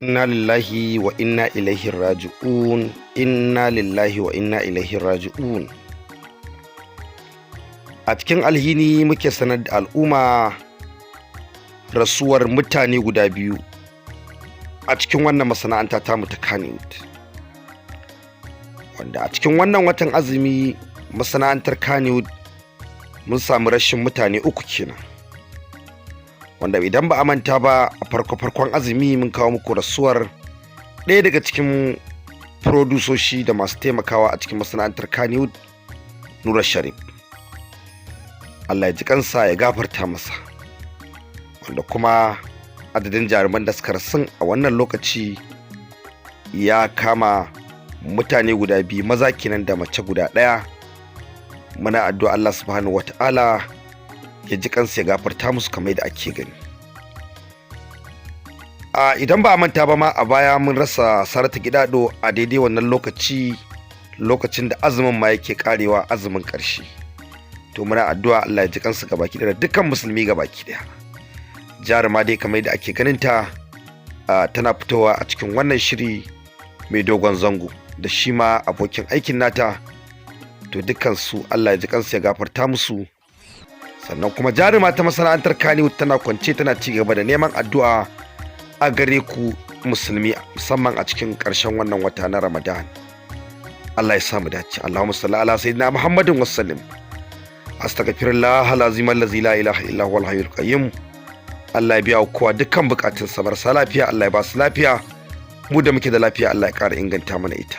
Inna lillahi wa inna ilaihi raji'un. Inna lillahi wa inna ilaihi raji'un. A cikin alhini muke sanar da al'umma rasuwar mutane guda biyu a cikin wannan masana'anta tamu ta Kannywood, wanda a cikin wannan watan azumi masana'antar Kannywood mun samu rashin mutane uku kenan, wanda idan ba a manta ba, a farko-farkon azumi mun kawo muku rasuwar ɗaya daga cikin furodusoshi da masu taimakawa a cikin masana'antar Kannywood, Nura Sharif. Allah ya ji kansa ya gafarta masa. Wanda kuma adadin jaruman da suka rasu a wannan lokaci ya kama mutane guda biyu, maza kenan da mace guda ɗaya. Muna addu'a Allah Subhanahu wata'ala ya ji kansa ya gafarta musu. Kamar da ake gani, a idan ba a manta ba ma, a baya mun rasa Saratu Gidado a daidai wannan lokaci, lokacin da azumin ma yake karewa, azumin ƙarshe. To muna addu'a Allah ya ji kansu gabaki ɗaya da dukkan musulmi gabaki ɗaya. Jaruma dai, kamar da ake ganin ta, tana fitowa a cikin wannan shiri mai dogon zango da shi ma abokin aikin nata. To dukkan su Allah ya ji kansu ya gafarta musu. Sannan kuma jaruma ta masana'antar Kannywood tana kwance tana ci gaba da neman addu'a a gare ku musulmi, musamman a cikin ƙarshen wannan wata na Ramadan. Allah ya samu dace. Allahumma salli ala sayyidina Muhammadin wasallim. Astaghfirullah alazim allazi la ilaha illa huwal hayyul qayyum. Allah ya biya kowa dukkan bukatunsa. Marasa lafiya, Allah ya ba su lafiya. Mu da muke da lafiya, Allah ya ƙara inganta mana ita.